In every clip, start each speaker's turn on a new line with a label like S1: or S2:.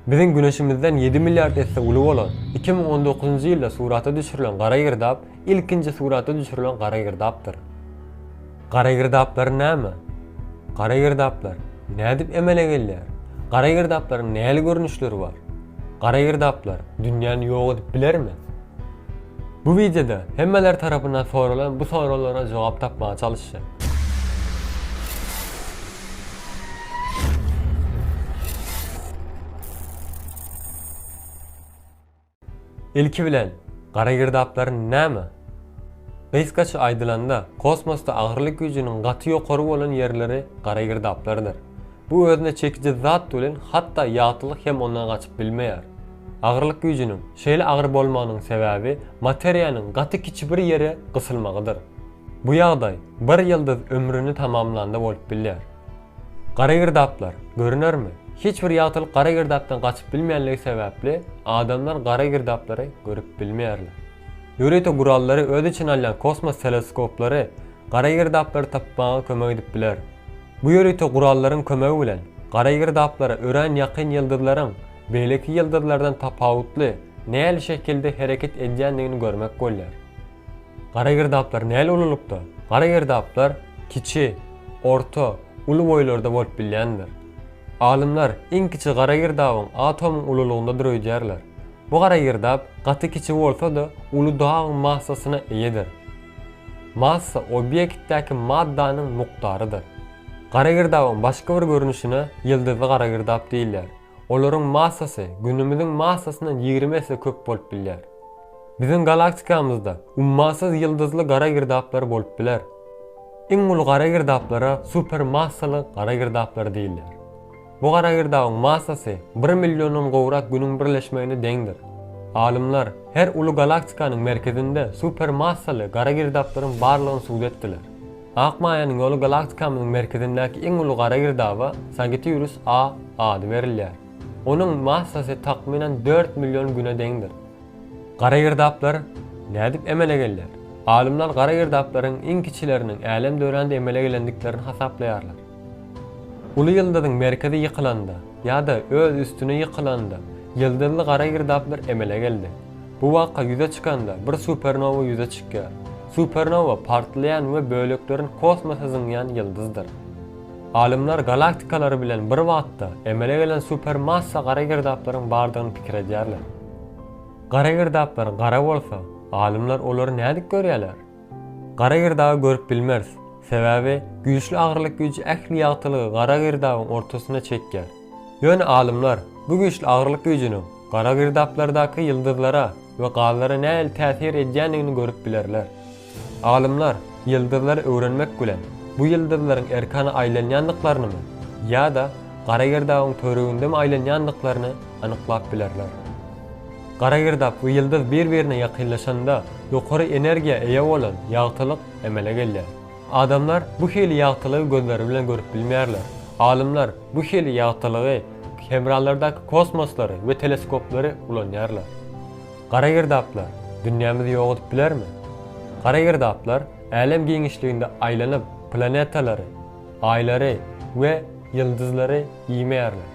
S1: Biziň Güneşimizden ýedi milliard esse uly bolan, 2019-njy ýylda surata düşürilen gara girdap ilkinji surata düşürilen gara girdapdyr. Gara girdaplar näme? Gara girdaplar nädip emele gelýär? Gara girdaplaryň näli görnüşleri bar? Gara girdaplar dünýäni ýok edip bilermi? Bu wideoda hemmeler tarapyndan soralan bu soraglara jogap tapmaga çalyşjak. Ilki bilen, gara girdaplar näme? Gysgaça aýdylanda, kosmosda agyrlyk güýjüniň gaty ýokary bolan ýerleri gara girdaplardyr. Bu özüne çekiji zat welin hatda ýagtylyk hem ondan gaçyp bilmeýär. Agyrlyk güýjüniň şeýle agyr bolmagynyň sebäbi materiýanyň gaty kiçi bir ýere gysylmagydyr. Bu ýagdaý bir ýyldyz ömrüni tamamlanda bolup bilýär. Gara girdaplar görünermi? Hiç bir ýagtylyk gara girdapdan gaçyp bilmeýänligi sebäpli adamlar gara girdaplary görüp bilmeýärler. Ýörite gurallary öz içine alýan kosmos teleskoplary gara girdaplary tapmaga kömek edip biler. Bu ýörite gurallaryň kömegi bilen gara girdaplara örän ýakyn ýyldyzlaryň beýleki ýyldyzlardan tapawutly nähili şekilde hereket edýändigini görmek bolýar. Gara girdaplar nähili ululykda? Gara girdaplar kiçi, orta, uly boýlarda bolup bilýändir. Alymlar iň kiçi gara girdabyň atomyň ululygyndadyr öýdýärler. Bu gara girdap gaty kiçi bolsa-da, uly dagyň massasyna eýedir. Massa obýektdäki maddanyň mukdarydyr. Gara girdabyň başga bir görnüşine ýyldyzly gara girdap diýilýär. Olaryň massasy Günümiziň massasyndan 20 esse köp bolup bilýär. Biziň galaktikamyzda ummasyz ýyldyzly gara girdaplar bolup biler. Iň uly gara girdaplara supermassaly gara girdaplar diýilýär. Bu gara girdabyň massasy bir milliondan gowrak Günüň birleşmegine deňdir. Alymlar her uly galaktikanyň merkezinde supermassaly gara girdaplaryň barlygyny subut etdiler. Ak maýanyň ýoly galaktikamyzyň merkezindäki iň uly gara girdaba Sagittarius A ady berilýär. Onuň massasy takmynan 4 million Güne deňdir. Gara girdaplar nädip emele gelýär? Alymlar gara girdaplaryň iň kiçileriniň älem dörände emele gelendiklerini hasaplaýarlar. Uly ýyldyzyň merkezi ýykylanda ýa-da öz üstüne ýykylanda ýyldyzly gara girdaplar emele geldi. Bu waka ýüze çykanda bir supernowa ýüze çykýar. Supernowa partlaýan we böleklerini kosmosa zyňýan ýyldyzdyr. Alymlar galaktikalary bilen bir wagtda emele gelen supermassa gara girdaplaryň bardygyny pikir edýärler. Gara girdaplar gara bolsa, alymlar olary nädip görýärler? Gara girdaby görüp bilmeris. Sebäbi güýçli agyrlyk güýji ähli ýagtylygy gara girdabyň ortasyna çekýär. Ýöne alymlar bu güýçli agyrlyk güýjüniň gara girdaplardaky ýyldyzlara we gazlara nähili täsir edýändigini görüp bilerler. Alymlar ýyldyzlary öwrenmek bilen, bu ýyldyzlaryň erkana aýlanýandyklarynymy ýa-da gara girdabyň töweregindemi aýlanýandyklaryny anyklap bilerler. Gara girdap we ýyldyz bir-birine ýakynlaşanda ýokary energiýa eýe bolan ýagtylyk emele gelýär. Adamlar bu hili ýagtylygy gözleri bilen görüp bilmeýärler. Alymlar bu hili ýagtylygy hemralardaky kosmoslary we teleskoplary ulanýarlar. Gara girdaplar dünýämizi ýok edip bilermi? Gara girdaplar älem giňişliginde aýlanyp planetalary, Aýlary we ýyldyzlary iýmeýärler.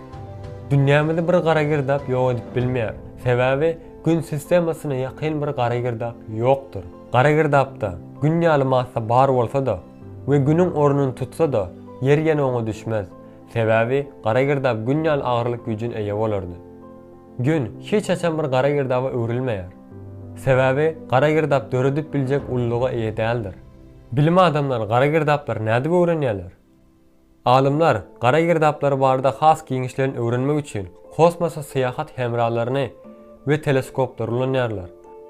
S1: Dünýämizi bir gara girdap ýok edip bilmeýär. Sebäbi Gün sistemasyna ýakyn bir gara girdap ýokdur. Gara girdapda Gün ýaly massa bar bolsa-da we Günüň ornuny tutsa-da, Ýer ýene oňa düşmez. Sebäbi gara girdap Gün ýaly agyrlyk güýjüne eýe bolardy. Gün hiç haçan bir gara girdaba öwrülmeýär. Sebäbi gara girdap döredip biljek ululyga eýe däldir. Bilim adamlary gara girdaplary nädip öwrenýärler? Alymlar gara girdaplary barada has giňişleýin öwrenmek üçin kosmosa syýahat hemralaryny we teleskoplary ulanýarlar.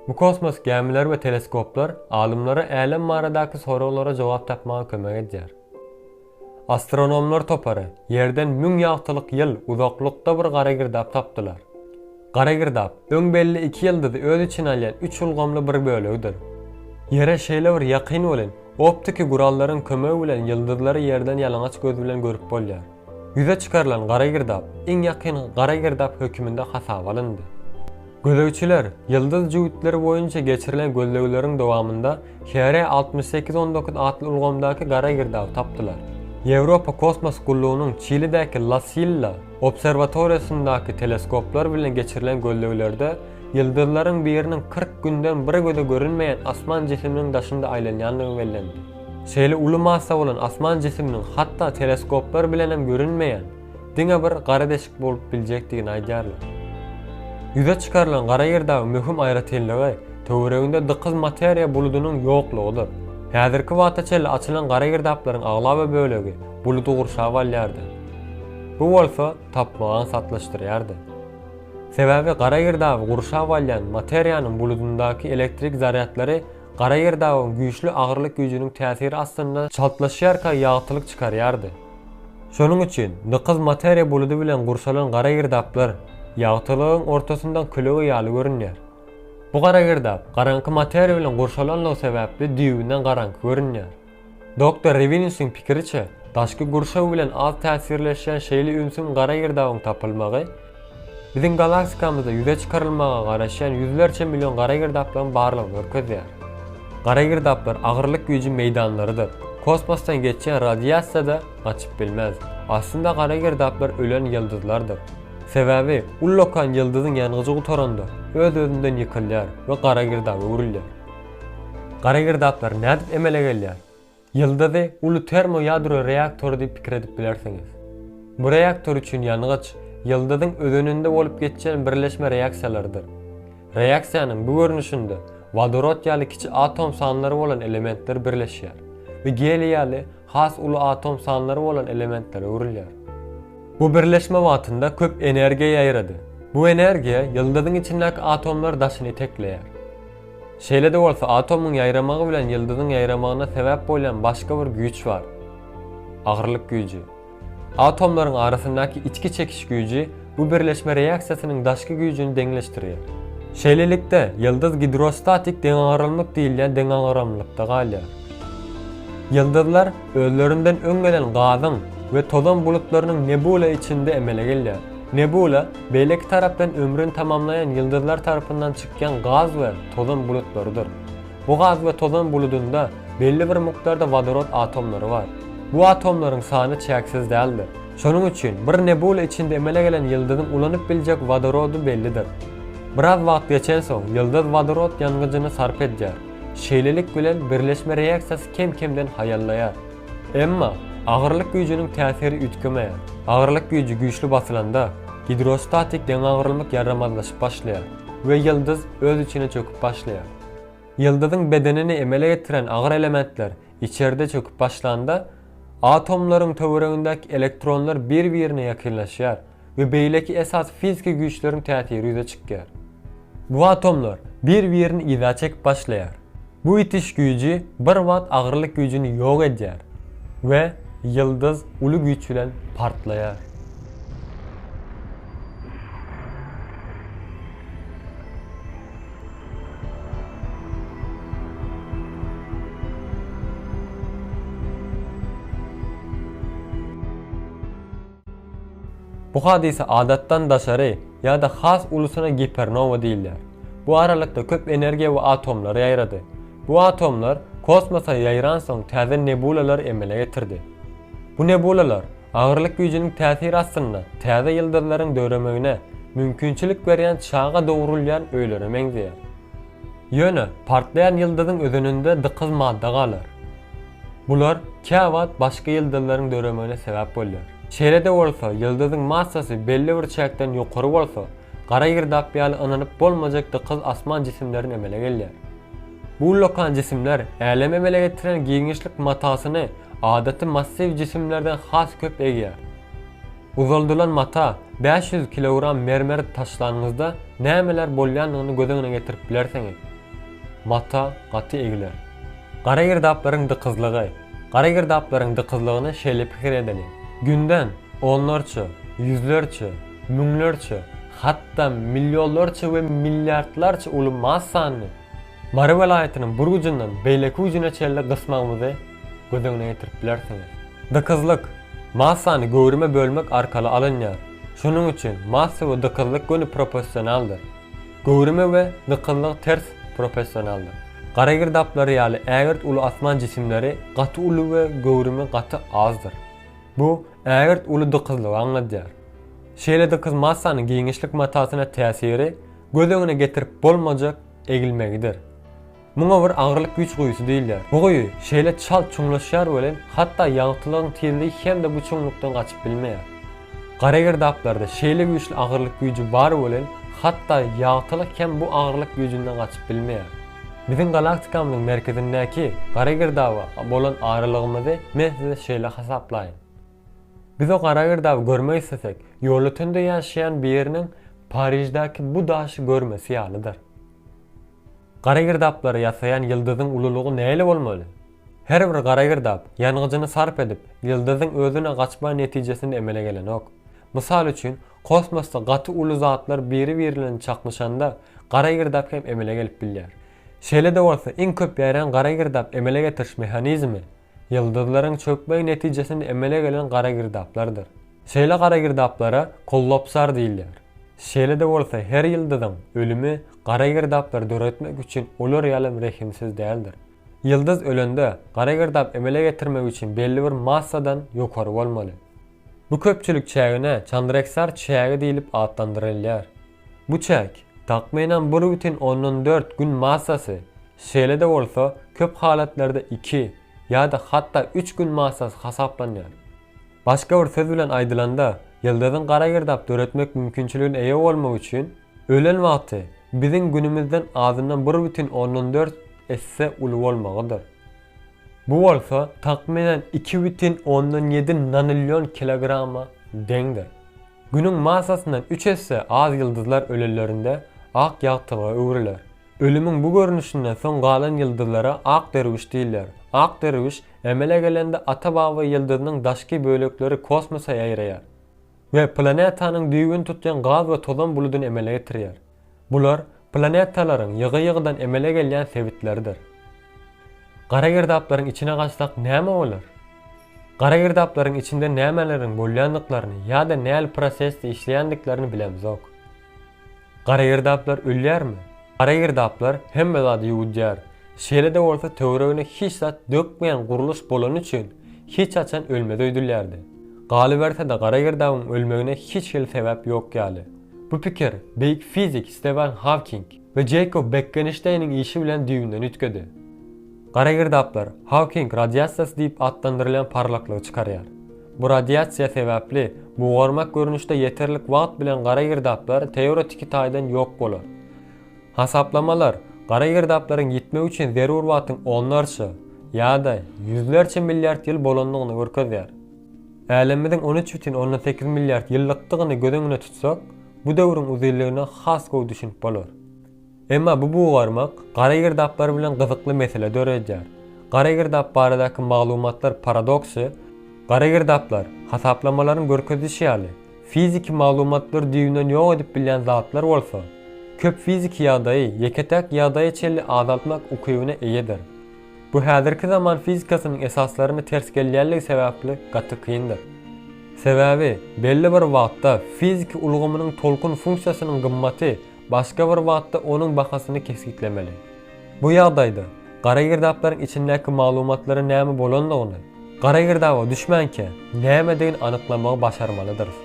S1: Bu kosmos gämileri we teleskoplar alymlara älem baradaky soraglara jogap tapmaga kömek edýär. Astronomlar topary Ýerden müň ýagtylyk ýyl uzaklykda bir gara girdap tapdylar. Gara girdap, öň belli iki ýyldyzy öz içine alýan üç ulgamly bir bölegidir. Ýere şeýle bir ýakyn welin, optiki gurallaryň kömegi bilen ýyldyzlary Ýerden ýalaňaç göz bilen görüp bolýar. Ýüze çykarylan gara girdap iň ýakyn gara girdap höküminde hasaba alyndy. Gözegçiler ýyldyz jübütleri boýunça geçirilen gözlegleriň dowamynda HR 6819 atly ulgamdaky gara girdaby tapdylar. Ýewropa kosmos gullugynyň Çilidäki La Silla. Obserwatoriýasyndaky teleskoplar bilen geçirilen gözleglerde ýyldyzlaryň biriniň 40 günden bir göze görünmeýän asman jisiminiň daşynda aýlanýandygy bellendi. Şeýle uly massa bolan asman jisiminiň hatda teleskoplar bilenem görünmeýän diňe bir gara deşik bolup biljekdigini aýdýarlar. Ýüze çykarylan gara girdabyň möhüm aýratynlygy töwereginde dykyz materiýa buludynyň ýoklugydyr. Häzirki wagta çenli açylan gara girdaplaryň aglaba bölegi buludy gurşap alýardy. Bu bolsa tapmagy aňsatlaşdyrýardy. Sebäbi gara girdaby gurşap alýan materiýanyň buludyndaky elektrik zarýadlary gara girdabyň güýçli agyrlyk güýjüniň täsiri astynda çaltlaşýarka ýagtylyk çykarýardy. Şonuň üçin dykyz materiýa buludy bilen gurşalan gara girdaplar ýagtylygyň ortasyndan kölege ýaly görünýär. Bu gara girdap garaňky materiýa bilen gurşalanlygy sebäpli düýbünden garaňky görünýär. Doktor Rewinisiň pikiriçe, daşky gurşaw bilen az täsirleşýän şeýle ünsüň gara girdabyň tapylmagy, biziň galaktikamyzda ýüze çykarylmaga garaşýan ýüzlerçe million gara girdaplaryň barlygyny görkezýär. Gara girdaplar agyrlyk güýji meýdanlarydyr. Kosmosdan geçýän radiasiýa-da gaçyp bilmez. Aslynda gara girdaplar ölen ýyldyzlardyr. Sebäbi ullakan ýyldyzyň ýangyjy gutaranda öz-özünden ýykylýar we gara girdaba öwrülýär. Gara girdaplar nädip emele gelýär? Ýyldyzy uly termo ýadro reaktory diýip pikir edip bilersiňiz. Bu reaktor üçin ýangyç, ýyldyzyň özeninde bolup geçýän birleşme reaksiýalarydyr. Reaksiýanyň bu görnüşinde wodorod ýaly kiçi atom sanlary bolan elementler birleşýär we geliý ýaly has uly atom sanlary bolan elementlere öwrülýär. Bu birleşme wagtynda köp energiýa ýaýrady. Bu energiýa ýyldyzyň içindäki atomlary daşyna itekleýär. Şeýle-de bolsa, atomyň ýaýramagy bilen ýyldyzyň ýaýramagyna sebäp bolýan başga bir güýç bar. Agyrlyk güýji. Atomlaryň arasyndaky içki çekiş güýji bu birleşme reaksiýasynyň daşky güýjüni deňleşdirýär. Şeýlelikde, ýyldyz gidrostatik deňagramlyk diýilýän deňagramlylykda galýar. Ýyldyzlar özlerinden öň gelen gazyň we tozan bulutlarynyň nebula içinde emele gelýär. Nebula, beýleki tarapdan ömrüni tamamlaýan ýyldyzlar tarapyndan çykýan gaz we tozan bulutlarydyr. Bu gaz we tozan buludynda belli bir mukdarda wodorod atomlary bar. Bu atomlaryň sany çäksiz däldir. Şonuň üçin bir nebula içinde emele gelen ýyldyzyň ulanyp biljek wodorody bellidir. Biraz wagt geçensoň ýyldyz wodorod ýangyjyny sarp edýär. Şeýlelik bilen birleşme reaksiýasy kem-kemden haýallaýar. Emma, agyrlyk güýjüniň täsiri üýtgemeýär. Agyrlyk güýji güýçli basylanda, gidrostatik deňagramlyk ýaramazlaşyp başlaýar we ýyldyz öz içine çöküp başlaýar. Ýyldyzyň bedenini emele getiren agyr elementler içerde çöküp başlanda, atomlaryň töweregindäki elektronlar bir-birine ýakynlaşýar we beýleki esasy fiziki güýçleriň täsiri ýüze çykýar. Bu atomlar bir-birini yza çekip başlaýar. Bu itiş güýji bir wagt agyrlyk güýjüni ýok edýär we ýyldyz uly güýç bilen partlaýar. Bu hadysa adatdan daşary ýa-da has ulusyna gipernowa diýilýär. Bu aralykda köp energiýa we atomlar ýaýrady. Bu atomlar kosmosa ýaýransoň täze nebulalar emele getirdi. Bu nebulalar agyrlyk güýjüniň täsiri astynda täze ýyldyzlaryň döremegine mümkinçilik berýän çaga dogrulýan öýlere meňzeýär. Ýöne partlaýan ýyldyzyň özeninde dykyz madda galar. Bular käwagt başga ýyldyzlaryň döremegine sebäp bolýar. Şeýle-de bolsa, ýyldyzyň massasy belli bir çäkden ýokary bolsa, gara girdap ýaly ynanyp bolmajak dykyz asman jisimlerini emele gelýär. Bu ullakan jisimler älemi emele getiren giňişlik matasyny adaty massiw jisimlerden has köp egýär. Uzaldylan mata 500 kilogram mermer taşlanyňyzda nämeler bolýandygyny göz öňüne getirip bilersiňiz. Mata gaty egiler. Gara girdaplaryň dykyzlygy. Gara girdaplaryň dykyzlygyny şeýle pikir edeliň. Günden onlarça, ýüzlerçe, müňlerçe, hatda millionlarça we milliardlarça uly massany Mary welaýatynyň bir ujundan beýleki ujuna çenli gysmagymyzy göz öňüne getirip bilersiňiz. Dykyzlyk, massany göwrüme bölmek arkaly alynýar. Şonuň üçin massa we dykyzlyk göni proporsionaldyr. Göwrüme we dykyzlyk ters proporsionaldyr. Gara girdaplary ýaly ägirt uly asman jisimleri gaty uly we göwrümi gaty azdyr. Bu ägirt uly dykyzlygy aňladýar. Şeýle dykyz massanyň giňişlik matasyna täsiri göz öňüne getirip bolmajak egilmegidir. Muňa bir agyrlyk güýç guýusy diýilýär. Bu guýy şeýle çalt çuňlaşýar welin, hatda ýagtylygyň tizligi hem-de bu çuňlukdan gaçyp bilmeýär. Gara girdaplarda şeýle güýçli agyrlyk güýji bar welin, hatda ýagtylyk hem bu agyrlyk güýjünden gaçyp bilmeýär. Biziň galaktikamyzyň merkezindäki gara girdaba bolan aralygymyzy men size şeýle hasaplaýyn. Biz o gara girdaby görmek islesek, Ýolötende ýaşaýan biriniň Pariždäki bu daşy görmesi ýalydyr. Gara girdaplary ýasaýan ýyldyzyň ululygy nähili bolmaly? Her bir gara girdap, ýangyjyny sarp edip, ýyldyzyň özüne gaçma netijesinde emele gelenok. Mysal üçin, kosmosda gaty uly zatlar biri-biri bilen çaknyşanda, gara girdap hem emele gelip bilýär. Şeýle-de bolsa, iň köp ýaýran gara girdap emele getiriş mehanizmi, ýyldyzlaryň çökmegi netijesinde emele gelen gara girdaplardyr. Şeýle gara girdaplara kollapsar diýilýär. Şeýle-de bolsa her ýyldyzyň ölümi gara girdaplary döretmek üçin olar ýalam rehimsiz däldir. Ýyldyz ölende gara girdap emele getirmek üçin belli bir massadan ýokary bolmaly. Bu köpçülik çägine Çandreksar çägi diýlip atlandyrylýar. Bu çäk, takmynan 1,4 Gün massasy, şeýle-de bolsa, köp halatlarda iki ýa-da hatda üç Gün massasy hasaplanýar. Başga bir söz bilen aýdylanda, ýyldyzyň gara girdap döretmek mümkinçiligine eýe bolmak üçin, ölen wagty biziň Günümizden azyndan 1,4 esse uly bolmagydyr. Bu bolsa takmynan 2,7 nanillion kilograma deňdir. Günüň massasyndan üç esse az ýyldyzlar ölenlerinde ak ýagtylyga öwrüler. Ölümiň bu görnüşinden soň galan ýyldyzlara ak derwüş diýilýär. Ak derwüş emele gelende ata-baba ýyldyzynyň daşky bölekleri kosmosa ýaýraýar we planetanyň düýbüni tutýan gaz we tozan buludyny emele getirýär. Bular planetalaryň ýygy-ýygydan emele gelýän sebitleridir. Gara girdaplaryň içine gaçsak näme bolar? Gara girdaplaryň içinde nämeleriň bolýandyklaryny ýa-da näl prosesde işleýändiklerini bilemzok. Gara girdaplar ölýärmi? Gara girdaplar hemme zady ýuwudýar. Şeýle-de bolsa töweregine hiç zat dökmeýän gurluş bolany üçin hiç haçan ölmez öýdülýärdi. Galyberse-de gara girdabyň ölmegine hiç hili sebäp ýok ýaly. Bu pikir beýik fizik Stewan Hawking we Jeýkob Bekgenşteýniň işi bilen düýbünden üýtgedi. Gara girdaplar Hawking radiasiýasy diýip atlandyrylýan parlaklygy çykarýar. Bu radiasiýa sebäpli bugarmak görnüşde ýeterlik wagt bilen gara girdaplar teoretiki taýdan ýok bolar. Hasaplamalar gara girdaplaryň ýitmegi üçin zerur wagtyň onlarça ýa-da ýüzlerçe milliard ýyl bolandygyny görkezýär. Älemimiziň 13,8 milliard ýyllykdygyny göz öňünde tutsak, bu döwrüň uzynlygyna has gowy düşünip bolar. Emma bu bugarmak gara girdaplar bilen gyzykly mesele döredýär. Gara girdap baradaky maglumatlar paradoksy Gara girdaplar, hasaplamalaryň görkezişi ýaly, fiziki maglumatlary düýbünden ýok edip bilýän zatlar bolsa, köp fiziki ýagdaýy ýeke-täk ýagdaýa çenli azaltmak ukybyna eýedir. Bu häzirki zaman fizikasynyň esaslaryna ters gelýänligi sebäpli gaty kyndyr. Sebäbi belli bir wagtda fiziki ulgamynyň tolkun funksiýasynyň gymmaty Başga bir wagtda onuň bahasyny kesgitlemeli. Bu ýagdaýda gara girdaplaryň içindäki maglumatlara näme bolandygyny, gara girdaba düşmänkä nämedigini anyklamagy başarmalydyrys.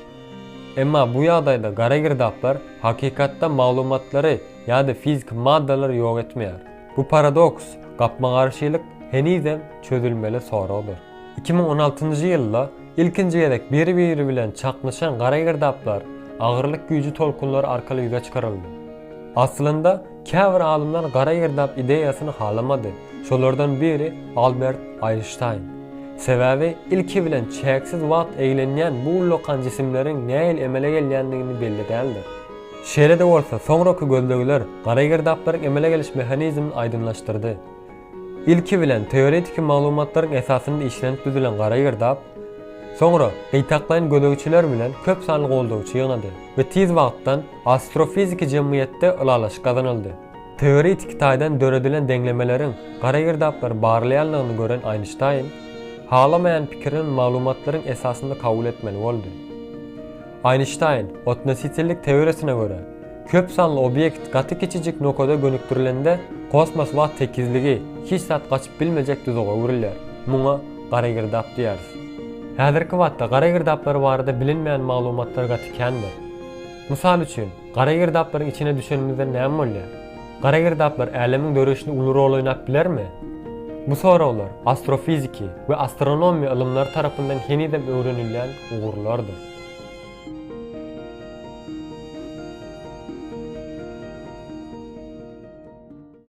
S1: Emma bu ýagdaýda gara girdaplar hakykatda maglumatlary ýa-da fiziki maddalary ýok etmeýär. Bu paradoks, gapma-garşylyk henizem çözülmeli soragdyr. 2016-njy ýylda ilkinji gezek biri-biri bilen çaknyşan gara girdaplar agyrlyk güýji tolkunlary arkaly ýüze çykaryldy. Aslynda, käbir alymlar gara girdap ideýasyny halamady, şolardan biri Albert Aýnştaýn. Sebäbi ilki bilen çäksiz wagt eglenýän bu ullakan jisimleriň nähili emele gelýändigini belli däldir. Şeýle-de bolsa, soňraky gözlegler gara girdaplaryň emele geliş mehanizmini aýdyňlaşdyrdy. Ilki bilen teoretiki maglumatlaryň esasynda işlenip düzülen gara girdap, soňra gytaklaýyn gözegçiler bilen köp sanly goldawçy ýygnady we tiz wagtdan astrofiziki jemgyýetde ylalaşyk gazanyldy. Teoretiki taýdan döredilen deňlemeleriň gara girdaplary barlaýanlygyny gören Aýnştaýn, halamaýan pikirini maglumatlaryň esasynda kabul etmeli boldy. Aýnştaýn otnositellik teoriýasyna görä, köp sanly obýekt gaty kiçijik nokada gönükdirilende kosmos-wagt tekizligi hiç zat gaçyp bilmejek duzaga öwrülýär. Muňa gara girdap diýýäris. Häzirki wagtda gara girdaplar barada bilinmeýän maglumatlar gaty kändir. Mysal üçin, gara girdaplaryň içine düşenimizde näme bolýar? Gara girdaplar älemiň döreýşinde uly rol oýnap bilermi? Bu soraglar astrofiziki we astronomiýa ylymlary tarapyndan henizem öwrenilýän ugurlardyr.